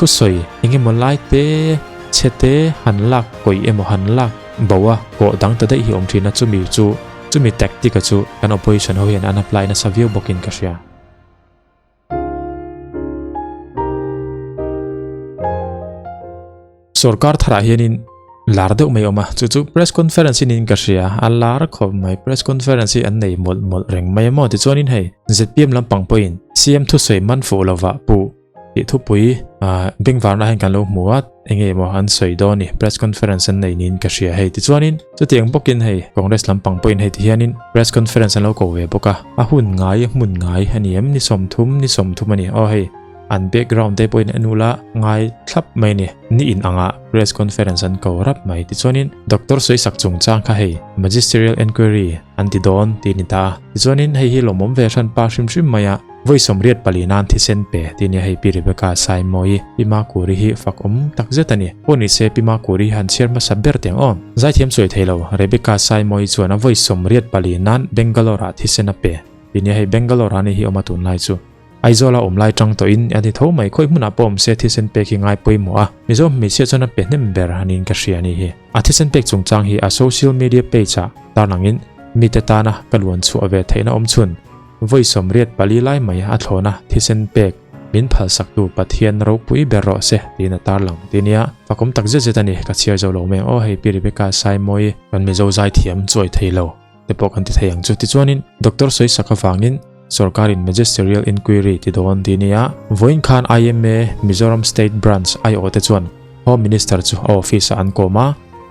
Thusawi engemaw lai te chhe te han lak kawih emaw han lak bo a kawh dang ta daih hi awm thin a, chumi chu chumi tactic a chu kan opposition ho hian an apply nasa viau bawkin ka hria. Sorkar tharah hianin lar deuh mai a awm a, chu chu press conference in ka hria, a lar khawp mai, press conference hi an nei mawlh mawlh reng mai a maw tichuanin hei zpm lampang pawhin CM thusawi man fuh lovah puh tih thupui bengvarna hian kan lo hmu a, enge maw an sawi dawn ni press conference an nei niin ka hria hei tichuanin chutiang bawkin hei Congress lampang pawhin hei tihianin press conference an lo ko ve bawk a, a hun ngai hmun ngai a ni em ni 30 ni 30 a ni aw hei. An background te pawhin en ula ngai thlap mai ni. Ni in anga press conference an ko rap mai. Tichuanin Doctor sawisak chungchang kha hei magisterial enquiry an ti dawn tih ni ta. Tichuanin hei hi lawmawm ve hran pa hrim hrim mai a, vawi 84 nan thisen pe tih nia hei Pi Rebecca Saimawi Pi Makuri hi fak awm tak zet a ni. Pawh ni se Pi Makuri hi han chhiar hmasa ber teh ang aw. Zaithiam sawi thei lo Rebecca Saimawi chuan a vawi 84 nan Bangalore ah thisen a pe tih nia hei Bangalore ah ni hi awm a tunlai chu. Aizawl a awm lai tang tawhin a ni tho mai, khawi hmunah pawh awm se thisen pek hi ngai pawimawh a, Mizo hmeichhia chuan a pe hnem ber a niin ka hria a ni hi. A thisen pek chungchang hi a social media page ah tarlangin mite tana ka luan chhuah ve theihna awm chhun vawi 84 lai mai a thlawna thisen pek min phalsaktu Pathian ropui ber rawh se tiin a tarlang ti nia. Fakawm tak zet zet a ni, ka chhiar zo lo mai ang aw hei Pi Rebecca Saimawi kan Mizo zaithiam chuai thei lo te pawh kan ti thei ang chu. Tichuanin Doctor sawisak avangin Sorkarin Magisterial Inquiry ti dawn ti nia, vawiin khan IMA Mizoram State Branch aiawhte chuan Home Minister chu a office-ah an kawm a,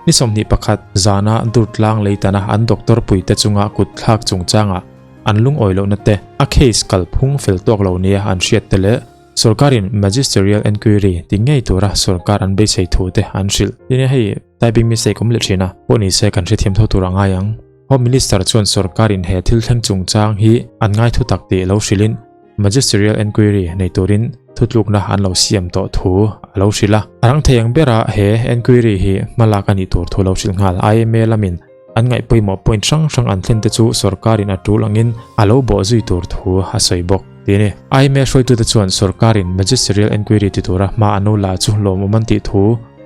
ni 21 zana Durtlang leitana an doctor puite chunga kut thlak chungchangah an lungawi lohna te, a case kalphung fel tawk lo nia an hriat te leh sorkarin Magisterial Inquiry ti ngei tura sorkar an beisei thu te an hrilh. Ti nia hei typing mistake awm leh thin a, pawh ni se kan hrethiam tho tur a ngai ang. Home Minister chuan sorkarin he thil thleng chungchang hi an ngai thu tak tih lo hrilhin Magisterial Enquiry nei turin thutlukna an lo siam tawh thu a lo hrilh a. A rang thei ang bera he enquiry hi hmalak a nih tur thu lo hrilh nghal. IMA lamin an ngaih pawimawh point hrang hrang an thlen te chu sorkarin a tul angin a lo bawh zui tur thu a sawi bawk ti a ni. IMA hruaitute chuan sorkarin Magisterial Enquiry ti tura hma an lo la chu lawmawm an tih thu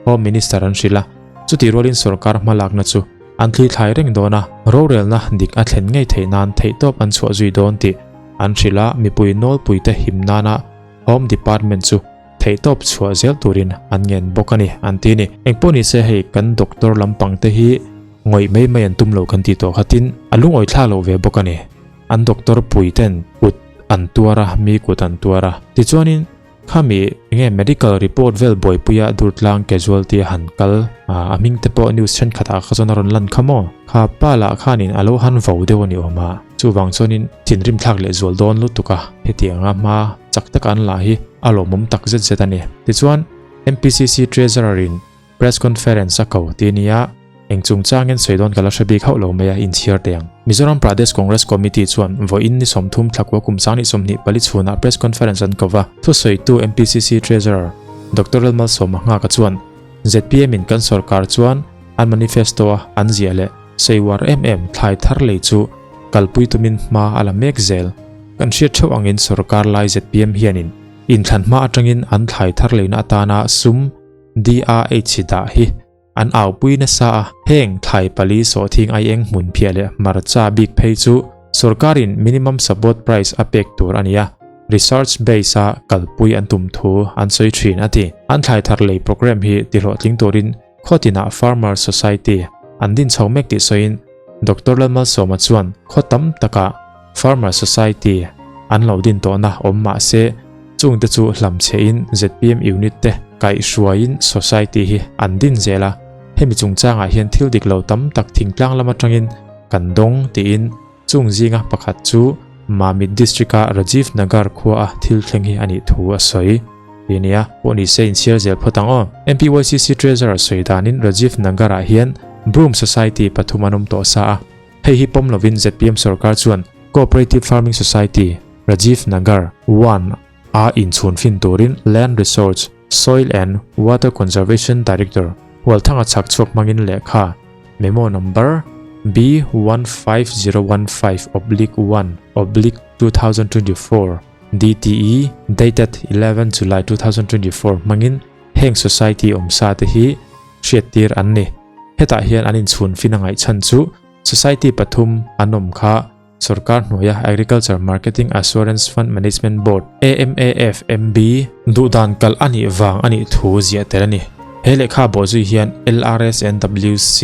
Home Minister an hrilh a. Chutih rualin sorkar hmalakna chu An thli thlai reng dawn a, rorelna dik a thlen ngei theih nan theihtawp an chhuah zui dawn tih an hrilh a, mipui nawlpuite him nana Home Department chu theihtawp chhuah zel turin an ngen bawk a ni, an ti a ni. Engpawh ni se hei kan doctor lampang te hi ngawih mai mai an tum lo kan tih tawh khatin a lungawi thlak loh ve bawk a ni. An doctor pui ten kut an tuar a, mi kut an tuar a, tichuanin Khami enge medical report vel buaipuia Durtlang casualty a han kal a, a hming te pawh news thenkhatah kha chuan a rawn lan kha maw? Kha pa lah khanin a lo han vo deuh a ni awm a, chuvang chuanin thinrim thlak leh zual dawn lutuk a, hetianga hma chak taka an lah hi a lawmawm tak zet zet a ni. Tichuan, MPCC Treasurer in Press conference a ko ti nia, eng chungchangin sawi dawn ka la hre bik hauh lo mai a, inchhiar teh ang. Mizoram Pradesh Congress Committee chuan vawiin ni 30 thlakua kum 2024 chhunah press conference an ko va, thusawitu MPCC Treasurer Doctor Lalmalsawma Nghaka chuan zpm in kan sorkar chuan an manifesto a an ziah leh sawi uar em em thlai thar lei chu kalpui tumin hma a la mek zel. Kan hriat theuh angin sorkar lai zpm hianin inthlan hma atangin an thlai thar leina atana sum DRH dah hi an aupui nasa a, heng thlai pali sawhthing aieng hmun phiah leh hmarcha bik phei chu sorkarin minimum support price a pek tur a ni a, research base a kalpui an tum thu an sawi thin a ti. An thlai thar lei programme hi tihlawhtling turin khawtinah Farmer Society an din chho mek tih sawiin Doctor Lalmalsawma chuan khaw tam takah Farmer Society an lo din tawhna awm mah se chungte chu hlamchhehin zpm unit te kaihhruaiin society hi an din zel a, hemi chungchangah hian thil dik lo tam tak thingtlang lam atangin kan dawng tiin chung zinga pakhat chu Mamit District-a Rajiv Nagar khuaa thil thleng hi a nih thu a sawi ti a nia. Pawh ni se inchhiar zel phawt ang aw. MPYCC Treasurer sawi danin Rajiv Nagar-ah hian Broom Society pathum an awm tawh sa a, Hei hi pawm lovin zpm sorkar chuan Cooperative Farming Society, Rajiv Nagar, 1 a inchhun fin turin Land Resource, Soil and Water Conservation Director Hualthanga chhak chhuak hmangin lehkha, Memo Number, B15015 oblique 1 oblique 2024, DTE, dated 11 July 2024 hmangin heng society awmsa te hi hriattir an ni. Hetah hian an inchhun fin a ngaih chhan chu society pathum an awm kha Sorkar hnuaia Agriculture Marketing Assurance Fund Management Board, AMAFMB, duhdan kalh a nih vang a nih thu ziah tel a ni. He lehkha bawhzui hian LRSNWC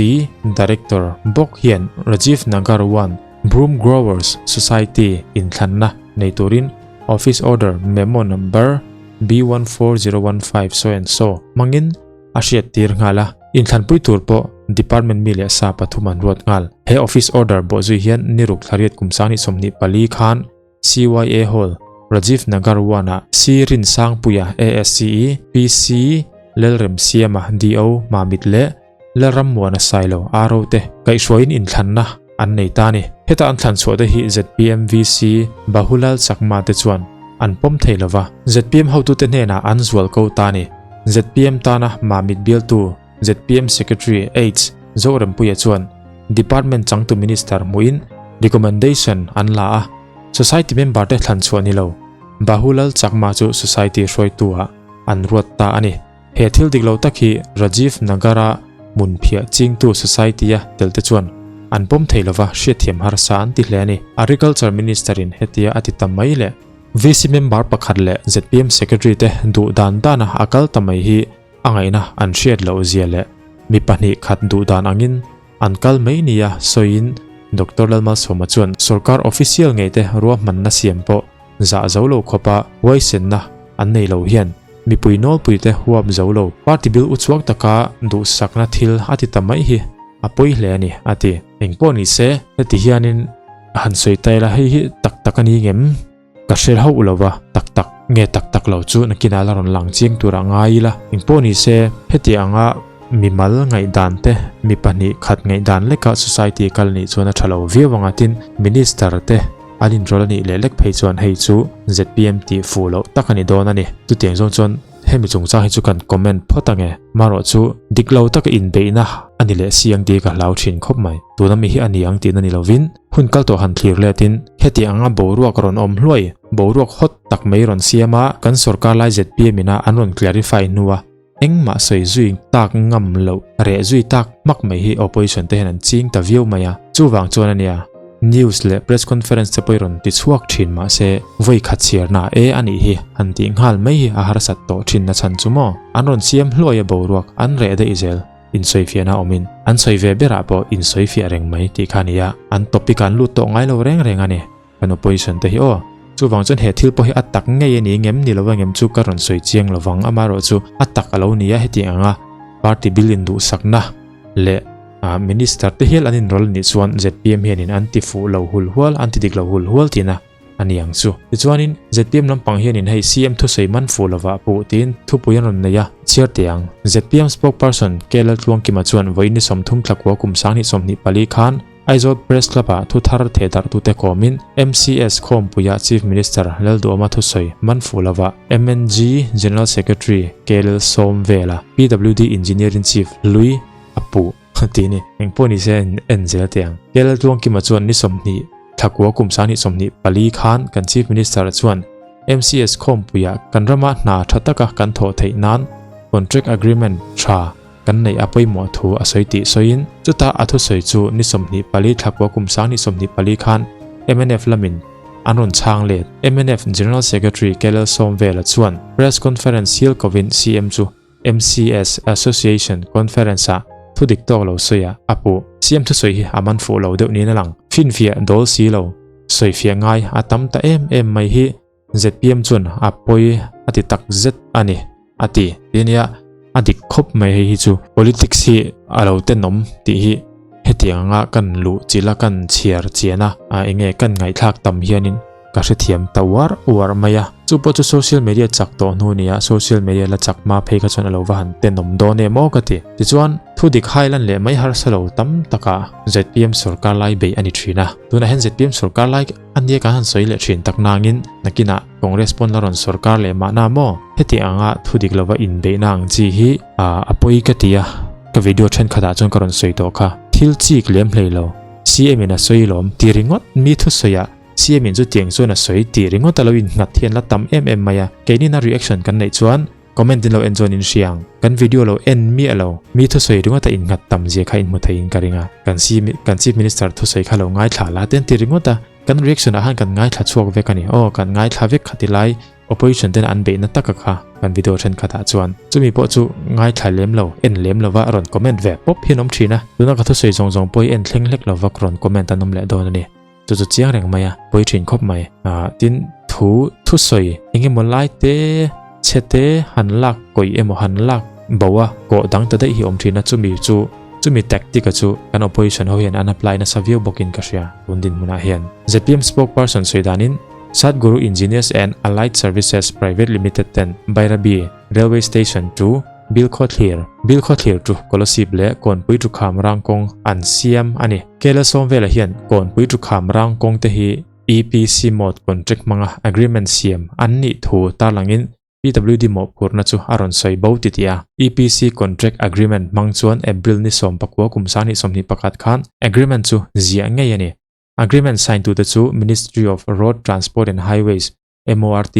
Director bawk hian Rajiv Nagar One Broom Growers Society inthlanna nei turin Office Order Memo Number B14015 so and so hmangin a hriattir nghal a, inthlanpui tur pawh Department mi leh sa pathum an ruat nghal. He Office Order bawhzui hian ni ruk thlariat kum 2024 khan CYA Hall, Rajiv Nagar 1-ah C Rinsangpuia ASCE, PC Lalremsiama DO Mamit leh Lalrammuana Sailo RO te kaihhruaiin inthlanna an nei ta a ni. Heta an thlan chhuah te hi zpm VC Bahulal Chakma te chuan an pawm thei lo va, zpm hotute hnenah an zual ko ta a ni. Zpm tana Mamit bialtu zpm Secretary H Zorempuia chuan Department changtu Minister hmuhin recommendation an la a, Society member te thlan chhuah ni lo Bahulal Chakma chu Society hruaitu-ah an ruat ta a ni. He thil dik lo tak hi Rajiv Nagar-a hmun phiah chingtu Society-a telte chuan an pawm thei lova hriatthiam harsa an ti hle a ni. Agriculture Minister-in hetia a ti ta mai leh VC member pakhat leh zpm Secretary te duh dan dana a kal ta mai hi a ngaihna an hriat loh zia leh mi pahnih khat duh dan angin an kal mai nia sawiin Doctor Lalmalsawma chuan sorkar official ngei te ruahmanna siam pawh zah zo lo khawpa huaisenna an nei lo hian mipui nawlpuite huap zo lo party bil uchuak taka duhsakna thil a ti ta mai hi a pawi hle a ni, a ti. Engpawh ni se, heti hianin han sawi ta ila hei hi tak tak a ni ngem? Ka hre hauh lo va, tak tak nge tak tak lo chu nakinah la rawn lang chiang turah ngai ila. Engpawh ni se, heti anga mimal ngaihdan te, mi pahnih khat ngaihdan leka society kal nih chuan a tha lo viau anga tin minister te an inrawlh a nih leh lek phei chuan hei chu zpm tih fuh loh tak a ni dawn a ni. Chutiang zawng chuan hemi chungchang hi chu kan comment phawt ange. Marawh chu dik lo taka inbeihna a ni leh si ang tih ka hlau thin khawp mai. Tuna mi hi a ni ang tihna ni lovin hun kal tawh han thlir letin heti anga boruak rawn awm hluai, boruak hot tak mai rawn siam a, kan sorkar lai zpm ina an rawn clarify hnua Engmah sawi zui tak ngam loh, reh zui tak hmak mai hi opposition te hian an ching ta viau mai a. Chuvang chuan a nia, news leh press conference te pawh i rawn ti chhuak thin mahse vawi khat chhiarna e a nih hi han tih nghal mai hi a harsat tawh thin na chhan chu maw? An rawn siam hluai a boruak an reh daih zel, insawifiahna awmin an sawi ve berah pawh insawifiah reng mai tih kha a nia, an topic ah an lut tawh ngai lo reng reng a ni. Kan opposition te hi aw. Chuvang chuan he thil pawh hi a tak ngei a ni ngem ni lo a ngem chu ka rawn sawi chiang lovang amaherawh chu a tak a lo ni a heti anga party bill induhsakna leh minister te hial an inrawlh a nih chuan zpm hianin an ti fuh lo hul hual an ti dik lo hul hual tihna a ni ang chu. Tichuanin zpm lampang hianin hei CM thusawi man fuh lovah puh tiin thupui an rawn nei a, chhiar teh ang. Zpm spokesperson KL Tluangkima chuan vawiin ni 30 thlakua kum 2024 khan Aizawl Press Club-ah thu thar thehdarhtute kawmin MCS khawmpuia Chief Minister Lalduhawma thusawi man fuh lovah MNG General Secretary KL Sawmvela, PWD Engineer-in-Chief Hlui a puh tih ni. Engpawh ni se en zel teh ang. KL Tluangkima chuan ni 20 thlakua kum 2024 khan kan Chief Minister chuan MCS khawmpuia kan rama hna tha taka kan thawh theih nan Contract Agreement tha Kan neih a pawimawh thu a sawi tih sawiin, chutah a thusawi chu ni 24 thlakua kum 2024 khan mnf lamin an rawn chhang let. Mnf General Secretary KL Sawmvela chuan Press Conference hial kovin CM chu MCS Association Conference-ah thu dik tawk lo sawiah a puh. CM thusawi hi a man fuh lo deuh niin a lang. Finfiah dawl si lo, sawifiah ngai a tam ta em em mai hi Zpm chuan a pawi a ti tak zet a ni, a ti. Ti nia, a dik khawp mai hei hi chu. Politics hi a lo tenawm tih hi hetiang anga kan luh chilh a, kan chhiar chian a, eng nge kan ngaihthlak tam hianin ka hrethiam ta uar uar mai a. Chu pawh chu social media chak tawh hnu nia, social media la chak hma phei kha chuan a lo va han tenawm dawn em aw ka ti. Tichuan, thu dik hailan leh mai harsa lo tam takah zpm sorkar lai beih a ni thin a. Tunah hian zpm sorkar lai A nia kan han sawi leh thin tak nangin nakinah Congress pawn la rawn sorkar leh mahna maw? Heti anga thu dik lova inbeihna ang chi hi a pawi ka ti a, ka video thenkhatah chuan ka rawn sawi tawh kha. Thil chik lem hlei lo, CM in a sawi lawm ti ringawt mi thusawiah. CM in chutiang chuan a sawi tih ringawt a lo innghat hi an la tam em em mai a, keinin a reaction kan neih chuan comment in lo en chuan in hria ang. Kan video lo en miah lo, mi thusawi ringawt a innghat tam zia kha inhmu theiin ka ring a, kan kan Chief Minister thusawi kha lo ngaithla la te an ti ringawt a, kan reaction ah khan kan ngaithla chhuak vek a ni, aw kan ngaithla vek kha ti lai Opposition ten an beihna taka kha kan video thenkhatah chuan chumi pawh chu ngaithla lem lo, en lem lova rawn comment ve pawp hian awm thin a, tuna ka thusawi zawng zawng pawh hi en thleng hlek lova rawn comment an awm leh dawn a ni. Chu chu chiang reng mai a, pawi thin khawp mai. Ah, tin thu thusawi eng emaw lai te chhe te han lak kawih emaw han lak bo a kawh dang ta daih hi awm thin a, chumi chu chumi tactic a chu kan opposition ho hian an apply nasa viau bawkin ka hria tun dinhmunah hian. Zpm spokesperson sawi danin Satguru Engineers and Allied Services Private Limited ten Bairabi Railway Station to Bilkhawthlir, Bilkhawthlir to Kolasib leh Kawnpui to Khamrang kawng an siam a ni. Kela Sawmvela hian Kawnpui to Khamrang kawng te hi EPC mode contract hmanga agreement siam an nih thu tarlangin PWD mawhphurhna chu a rawn sawi bo titih a. EPC contract agreement hmang chuan April ni 19 kum 2021 khan agreement chu ziah ngei a ni. Agreement sign tute chu Ministry of Road Transport and Highways, MORTH,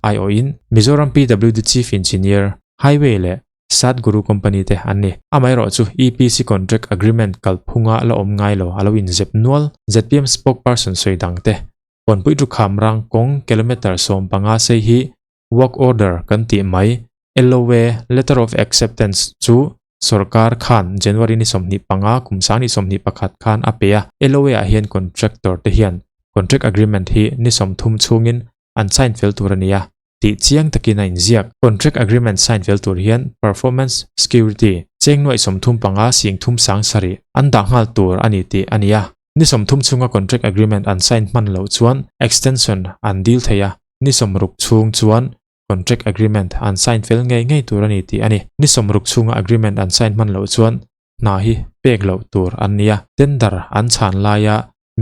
aiawhin Mizoram PWD Chief Engineer, Highway leh Satguru Company te an ni. Amaherawhchu EPC Contract Agreement kalphunga la awm ngai lo a lo inzep nual. Zpm Spokesperson sawi dangte Kawnpui Rukham rang kawng kilometre 15 sei hi Work order kan tih mai, LOA, Letter of Acceptance, chu sorkar khan January ni 25 kum 2021 khan a pe a. LOA ah hian contractor te hian contract agreement hi ni 30 chhungin an sign fel tur a ni a, tih chiang takin a inziak. Contract agreement sign fel tur hian performance security cheng nuaih 35 sing thum sang sarih an dah nghal tur a ni tih a ni a. Ni 30 chhunga contract agreement an sign hman loh chuan extension an dil thei a. Ni 60 chhung chuan contract agreement an sign fel ngei ngei tur a ni tih a ni. Ni 60 chhunga agreement an sign hman loh chuan hna hi pek loh tur an ni a, tender an chhan laia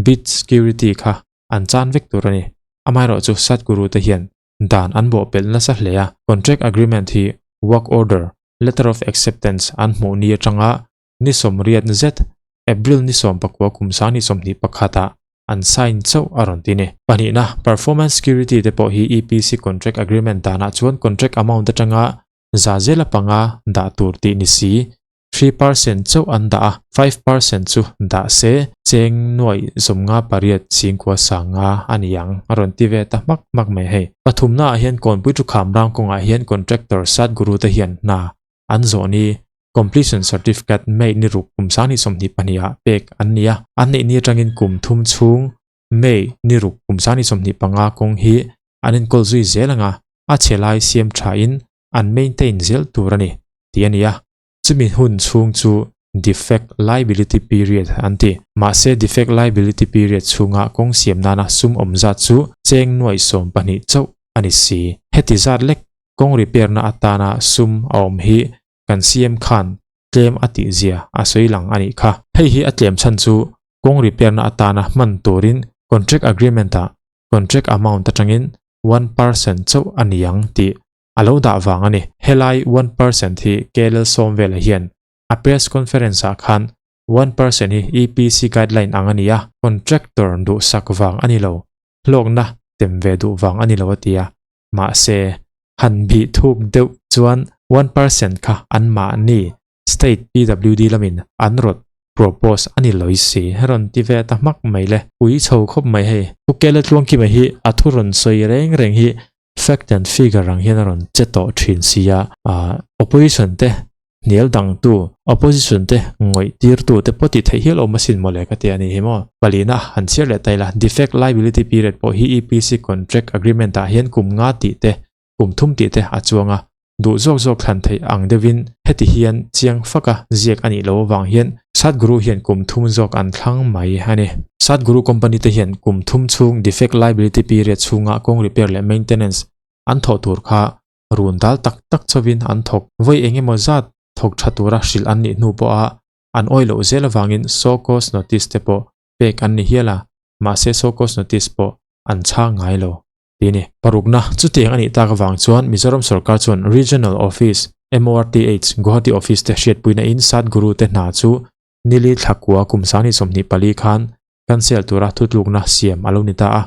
bid security kha an chan vek tur a ni. Amaherawhchu Satguru te hian dan an bawhpelh nasa hle a, contract agreement hi work order, letter of acceptance an hmuh ni atanga ni 80 zet, April ni 19 kum 2021 ah an sign chauh a rawn ti ni. Pahnihna, performance security te pawh hi EPC contract agreement danah chuan contract amount atanga za zela panga dah tur tih ni si, 3% chauh an dah a, 5% chu dah se, cheng nuaih 58 singkua sanga a ni ang a rawn ti ve ta hmak hmak mai hei. Pathumna ah hian Kawnpui Thukham rang kawngah hian contractor Satguru te hian hna an zawh ni Completion Certificate May ni ruk kum 2022 ah pek an ni a, an neih ni atangin kum thum chhung May ni ruk kum 2025 kawng hi an enkawl zui zel anga a chhe lai siam thain an maintain zel tur a ni tih a ni a. Chumi hun chhung chu Defect Liability Period an ti. Mahse Defect Liability Period chhunga kawng siam nana sum awm zat chu cheng nuaih 12 chauh a ni si. Heti zat lek kawng repair na atana sum a awm hi kan CM khan tlem a tih zia a sawi lang a nih kha. Hei hi a tlem chhan chu kawng repair na atana hman turin contract agreement ah contract amount atangin 1% chauh a ni ang tih a lo dah vang a ni. Helai 1% hi KL Sawmvela hian a press conference ah khan 1% hi EPC guideline ang a ni a, contractor duhsak vang a ni lo, hlawkna tem ve duh vang a ni lo a ti a. Mahse, han bih thuk deuh chuan 1% kha anmahni state PWD lamin an rawt propose a ni lawih si. Rawn ti ve ta hmak mai le. Ui chho khawp mai hei. Pu Kela Tluangkima hi a thu rawn sawi reng reng hi fact and figure ang hian a rawn che tawh thin si a. Opposition te hnial dangtu, opposition te ngawih tirtu te pawh tih theih hial awm asin mawle ka ti a ni hi maw. Palina han chhiar leh ta ila, defect liability period pawh hi EPC contract agreement ah hian kum nga tih te, kum thum tih te a chuang a, duh zawk zawk thlan theih ang deuhin heti hian chiang faka ziak a nih loh avang hian Satguru hian kum thum zawk an thlang mai a ni. Satguru company te hian kum thum chhung defect liability period chhunga kawng repair leh maintenance an thawh tur kha run dal tak tak chauhin an thawk. Vawi eng emaw zat thawk tha tura hrilh an nih hnu pawha an awih loh zel avangin show cause notice te pawh pek an ni hial a, mahse show cause notice pawh an chhang ngai lo tih a ni. Parukna, chutiang a nih tak avang chuan Mizoram sorkar chuan Regional Office, MORTH, Guwahati Office te hriatpuina in Satguru te hna chu nili thlakua kum 2024 khan cancel tura thutlukna siam a lo ni ta a.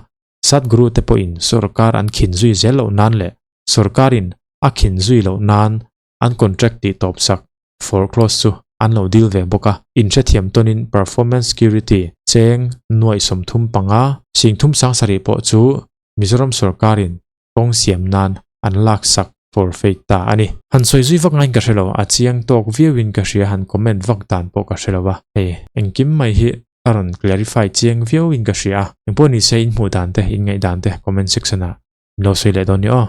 Sadhguru te pawhin sorkar an khin zui zel loh nan leh sorkarin a khin zui loh nan an contract tih tawp sak foreclose chu an lo dil ve bawk a. Inhrethiam tawnin performance security cheng nuaih 35, 30 sarih pawh chu Mizoram sorkarin kawng siam nan an lak sak forfeit ta a ni. Han sawi zui vak ngaiin ka hre lo, a chiang tawk viauin ka hria, han comment vak dan pawh ka hre lo a, hei engkim mai hi a rawn clarify chiang viauin ka hria a, engpawh nise in hmuh dan te, in ngaih dan te comment section ah min lo sawi leh dawn ni aw.